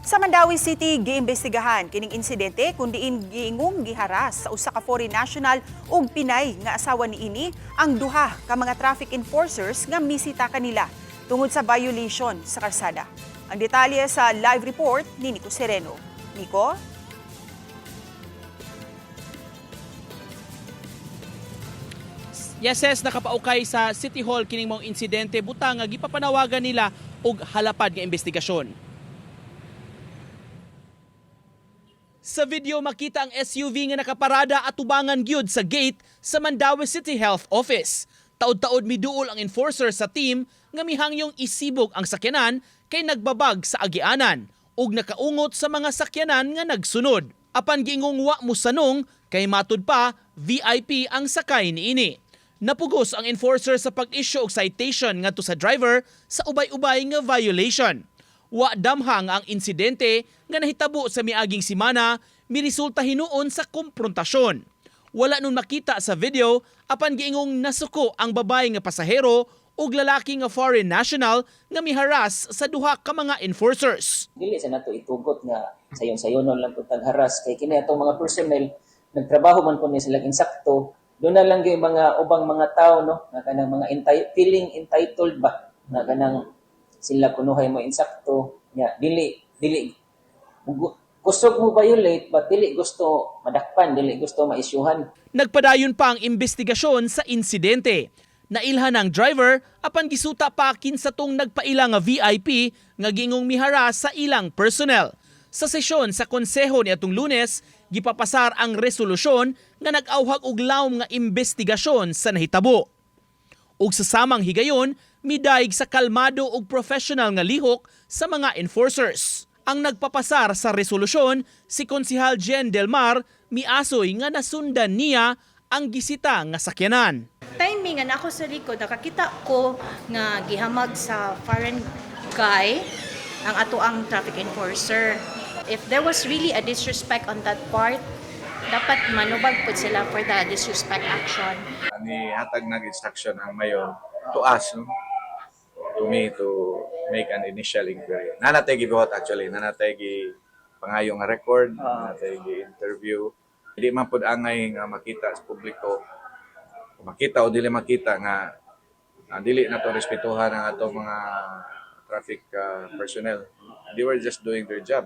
Sa Mandaue City, giimbestigahan kining insidente kung diin giingong giharas sa usa ka foreign national ug Pinay nga asawa niini ang duha ka mga traffic enforcers nga misita kanila tungod sa violation sa karsada. Ang detalye sa live report ni Nico Sereno. Nico? Yes, yes, nakapaukay sa City Hall kining maong insidente, butang nga gipapanawagan nila og halapad nga investigasyon. Sa video, makita ang SUV nga nakaparada atubangan gyud sa gate sa Mandaue City Health Office. Taod-taod miduol ang enforcer sa team nga mihangyong isibog ang sakyanan kay nagbabag sa agianan ug nakaungot sa mga sakyanan nga nagsunod. Apan giingong wa mosanong kay matud pa VIP ang sakay niini. Napugos ang enforcer sa pag-issue og citation ngadto sa driver sa ubay-ubay nga violation. Wa damhang ang insidente nga nahitabo sa miaging simana miresulta hinuon sa komprontasyon. Wala nun makita sa video, apan giingong nasuko ang babae nga pasahero ug lalaki nga foreign national nga miharas sa duha ka mga enforcers. Dili sa nato itugot nga sayon-sayonon lang pud tagharas kay kini atong mga personnel, nagtrabaho man po ni sila insakto. Doon na lang gyud mga ubang mga tao, no, nga kanang mga feeling entitled ba, nga kanang sila kunuhay mo insakto nya dili dili kusog mo violate, but dili gusto madakpan, dili gusto maisyuhan. Nagpadayon pa ang investigasyon sa insidente. Nailhan ang driver, apan gisuta pa kinsa tong nagpaila nga VIP nga gingong mihara sa ilang personnel. Sa sesyon sa konseho ni atong Lunes, gipapasar ang resolusyon nga nag-awhag og lawom nga investigasyon sa nahitabo. Ug sa samang higayon, midaig sa kalmado ug professional nga lihok sa mga enforcers. Ang nagpapasar sa resolusyon, si Konsihal Jen Del Mar, miasoy nga nasundan niya ang gisita nga sakyanan. Timing nga ako sa likod, nakakita ko nga gihamag sa foreign guy ang ato ang traffic enforcer. If there was really a disrespect on that part, dapat manubag pud sila for the disrespect action. Ni hatag nag-instruction ang mayor to us, no? To me, to make an initial inquiry. Naa na tay gibuhat actually, naa na tay gi pangayo nga record, naa na tay gi interview. Di man pud angay nga makita sa publiko. Kung makita o dili makita nga dili na to respetuhan ang atong mga traffic personnel. They were just doing their job.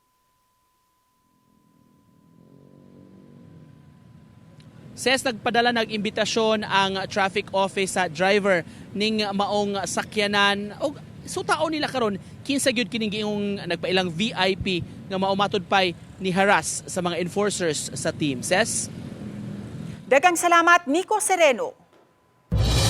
Ses, nagpadala ng imbitasyon ang traffic office sa driver ning maong sakyanan og sutaon nila karon kinsa gyud kining giingong nagpailang VIP nga mao matud pay ni harass sa mga enforcers sa team. Ses. Daghang salamat, Nico Sereno.